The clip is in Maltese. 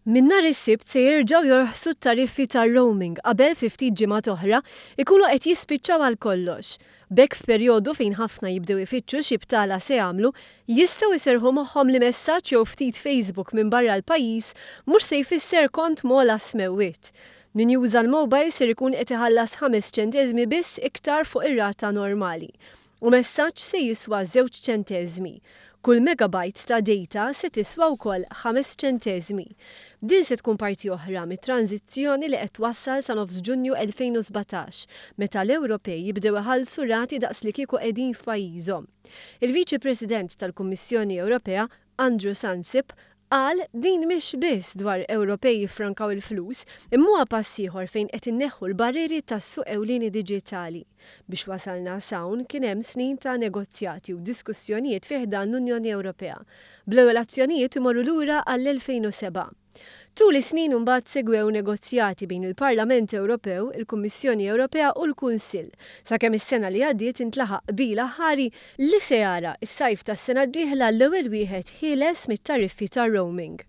Minn nhar is-Sibt se jerġgħu jorħsu t-tariffi tar-roaming qabel fi ftit ġimgħat oħra jkunu qed jispiċċaw għal kollox. B'hekk f'perjodu fejn ħafna jibdew ifittxu xi btala se jagħmlu, jistgħu jserrħu moħħhom li messaġġ jew ftit Facebook minn barra l-pajjiż mhux se jfisser kont m'ogħla smewwiet. Min juża l-mobile ser ikun qed iħallas 5 ċenteżmi biss iktar fuq ir-rata normali u messaġġ se jiswa 2 ċenteżmi. Kull megabyte ta' data se tiswa wkoll 5 ċenteżmi. Din se tkun parti oħra mit-tranżizzjoni li qed twassal sa nofs Ġunju 2017, meta l-Ewropej jibdew iħallsu rati daqs li kieku qegħdin f'pajjiżhom. Il-Viċi President tal-Kummissjoni Ewropea, Andrus Ansip, qal din mhix biss dwar Ewropej jiffrankaw il-flus, imma huwa pass ieħor fejn qed inneħħu l-barrieri tas-suq ewlieni diġitali. Biex wasalna s'hawn kien hemm snin ta' negozjati u diskussjonijiet fi ħdan l-Unjoni Ewropea, bl-ewwel azzjonijiet imorru lura għall-2007. Tul is-snin imbagħad segwew negozjati bejn il-Parlament Ewropew, il-Kummissjoni Ewropea u l-Kunsill, sakemm is-sena li għaddiet intlaħaq qbil aħħari li se jara s-sajf tas-sena d-dieħla l-ewwel wieħed ħieles mit-tariffi tar-roaming.